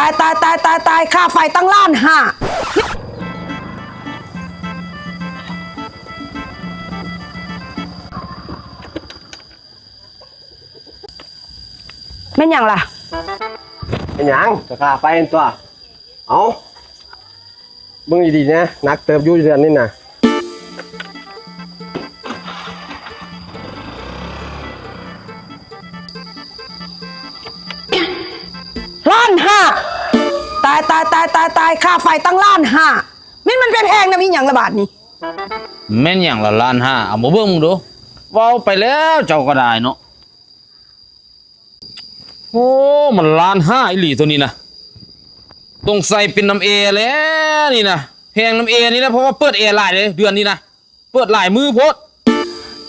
ຕາຍ ຕາຍ ຕາຍ ຕາຍ ຄ່າໄຟຕັ້ງລ້ານຫ້າ. ແມ່ນຫຍັງລະ? ເປັນຫຍັງ? ກະຄ່າໄຟຫັ້ນຕົວະ. ເອົ້າ ເບິ່ງດີໆນະ ໜັກເຕີບຢູ່ເດືອນນີ້ນະ. ລ້ານຫ້າ! ຕາຍ ຕາຍ ຕາຍ ຕາຍ ຕາຍ ຄ່າໄຟຕັ້ງລ້ານຫ້າ! ແມ່ນມັນໄປແພງນຳອີ່ຫຍັງລະບາດນີ້? ແມ່ນຫຍັງລະລ້ານຫ້າ? ເອົາມາເບິ່ງເບິ່ງດູ. ເວົ້າໄປແລ້ວເຈົ້າກໍໄດ້ເນາະ. ໂອ້ ມັນລ້ານຫ້າອີ່ຫຼີໂຕນີ້ນະ. ສົງໄສເປັນນຳແອແຫຼະນີ້ນະ. ແພງນຳແອນີ້ແຫຼະ ເພາະວ່າເປີດແອຫຼາຍເດ້ ເດືອນນີ້ນະ. ເປີດຫຼາຍມື້ໂພດ.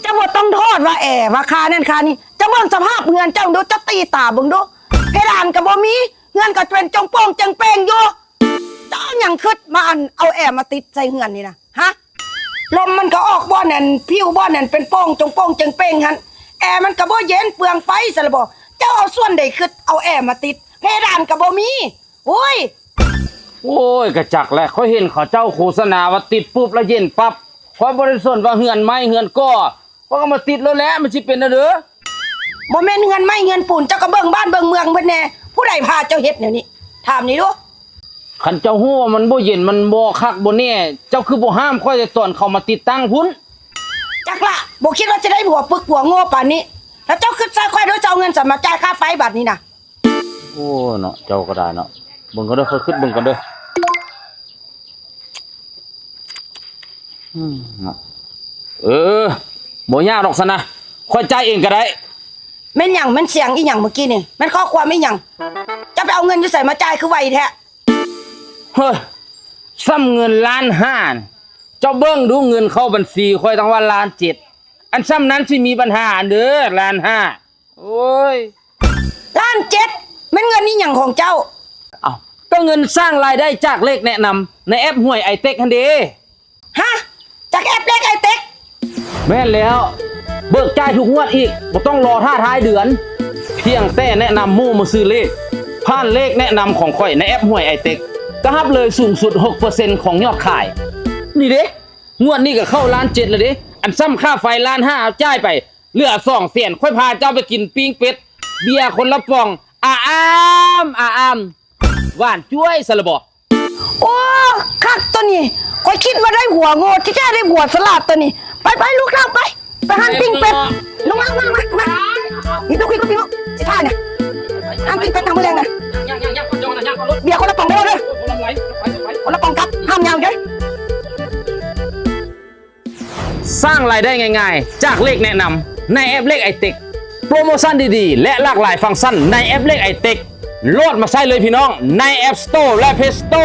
ເຈົ້າບໍ່ຕ້ອງໂທດວ່າແອ ວ່າຄ່ານັ້ນຄ່ານີ້. ເຈົ້າເບິ່ງສະພາບເຮືອນເຈົ້າເບິ່ງດູ, ເຈົ້າຕີຕາເບິ່ງດູ. ເພດານກໍບໍ່ມີ, ເຮືອນກໍເປັນຈົງໂປ່ງເຈີງເປ່ງຢູ່. ເຈົ້າເອົາຫຍັງຄິດມາ ອັນ ເອົາແອມາຕິດໃສ່ເຮືອນນີ້ນະ ຮະ? ລົມມັນກໍອອກບ່ອນນັ້ນ, ຜິວບ່ອນນັ້ນເປັນໂປ່ງຈົງໂປ່ງເຈີງເປ່ງຫັ້ນ. ແອມັນກໍບໍ່ເຢັນ, ເປືອງໄຟຊັ້ນລະບໍ? ເຈົ້າເອົາສ່ວນໃດຄິດເອົາແອມາຕິດ? ເພດານກໍບໍ່ມີ. ໂອ້ຍ ໂອ້ຍ ກະຈັກແຫຼະ, ຂ້ອຍເຫັນເຂົາເຈົ້າໂຄສະນາວ່າຕິດປຸບລະເຢັນປັບ. ຂ້ອຍບໍ່ໄດ້ສົນວ່າເຮືອນໄມ້ເຮືອນກໍ, ຂ້ອຍກໍມາຕິດໂລດແຫຼະ, ມັນຊິເປັນແນວໃດ? ບໍ່ແມ່ນເຮືອນໄມ້ເຮືອນປູນ, ເຈົ້າກໍເບິ່ງບ້ານເບິ່ງເມືອງເພິ່ນແດ່. ຜູ້ໃດພາເຈົ້າເຮັດແນວນີ້? ຖາມນີ້ດູ. ຄັນເຈົ້າຮູ້ວ່າມັນບໍ່ເຢັນ, ມັນບໍ່ຄັກບໍ່ແນ່, ເຈົ້າຄືບໍ່ຫ້າມຂ້ອຍແຕ່ຕອນເຂົາມາຕິດຕັ້ງພຸ້ນ? ຈັກລະ, ບໍ່ຄິດວ່າຈະໄດ້ຜົວປຶກຜົວໂງ່ປານນີ້. ແລ້ວເຈົ້າຄິດໃສ່ຂ້ອຍເດີ, ເຈົ້າເອົາເງິນໃສມາຈ່າຍຄ່າໄຟບາດນີ້ນະ? ໂອ້ເນາະ, ເຈົ້າກໍໄດ້ເນາະ. ເບິ່ງກ່ອນເດີ, ຂ້ອຍຄິດເບິ່ງກ່ອນເດີ. ອືມ ເນາະ. ເອີ ບໍ່ຍາກດອກຊັ້ນນະ, ຂ້ອຍຈ່າຍເອງກໍໄດ້. ແມ່ນຫຍັງ? ແມ່ນສຽງອີ່ຫຍັງມື້ກີ້ນີ້? ແມ່ນຂໍ້ຄວາມອີ່ຫຍັງ? ເຈົ້າໄປເອົາເງິນຢູ່ໃສມາຈ່າຍຄືໄວແທ້? ເຮີ້ຍ ສ່ຳເງິນລ້ານຫ້າ. ເຈົ້າເບິ່ງດູ, ເງິນເຂົ້າບັນຊີຂ້ອຍຕັ້ງວ່າລ້ານເຈັດ. ອັນສ່ຳນັ້ນຊິມີບັນຫາອັນເດີ, ລ້ານຫ້າ. ໂອ້ຍ ລ້ານເຈັດ! ແມ່ນເງິນອີ່ຫຍັງຂອງເຈົ້າ? ເອົ້າ ກໍເງິນສ້າງລາຍໄດ້ຈາກເລກແນະນຳໃນແອັບຫວຍໄອເຕັກຫັ້ນເດ. ຮະ? ຈາກແອັບເລກໄອເຕັກ? ແມ່ນແລ້ວ, ເບີກຈ່າຍທຸກງວດອີກ, ບໍ່ຕ້ອງລໍຖ້າທ້າຍເດືອນ. ພຽງແຕ່ແນະນຳໝູ່ມາຊື້ເລກ, ຜ່ານເລກແນະນຳຂອງຂ້ອຍໃນແອັບຫວຍໄອເຕັກ, ກໍຮັບເລີຍສູງສຸດຫົກເປີເຊັນຂອງຍອດຂາຍ. ນີ້ເດ້, ງວດນີ້ກໍເຂົ້າລ້ານເຈັດແລ້ວເດ້. ອັນສ່ຳຄ່າໄຟລ້ານຫ້າ ເອົາຈ່າຍໄປ ເຫຼືອສອງແສນ, ຂ້ອຍພາເຈົ້າໄປກິນປີ້ງເປັດ, ເບຍຄົນລະປ່ອງ, ອາອາມ ອາອາມ, ຫວານຈ້ວຍຊັ້ນລະບໍ? ໂອ້ ຄັກໂຕນີ້, ຂ້ອຍຄິດວ່າໄດ້ຜົວໂງ່, ທີ່ແທ້ໄດ້ຜົວສະຫຼາດໂຕນີ້. ໄປໆ ລູກເຕົ້າ, ໄປ ໄປຮ້ານປີ້ງເປັດ. ລູກມາ ມາ ມາ ມາ. ນີ້ລູກ ລູກ ລູກ ຊິພານະ. ຮ້ານປີ້ງເປັດທາງມື້ແລງນະ. ເບຍຄົນລະປ່ອງເດີ, ຄົນລະປ່ອງກັບ, ຫ້າມຍາວເດີ. ສ້າງລາຍໄດ້ງ່າຍໆ ຈາກເລກແນະນຳໃນແອັບເລກໄອເຕັກ. ໂປຣໂມຊັນດີໆ ແລະ ຫຼາກຫຼາຍຟັງຊັນໃນແອັບເລກໄອເຕັກ. ໂຫຼດມາໃຊ້ເລີຍພີ່ນ້ອງ ໃນແອັບສະໂຕ ແລະ ເພລສະໂຕ.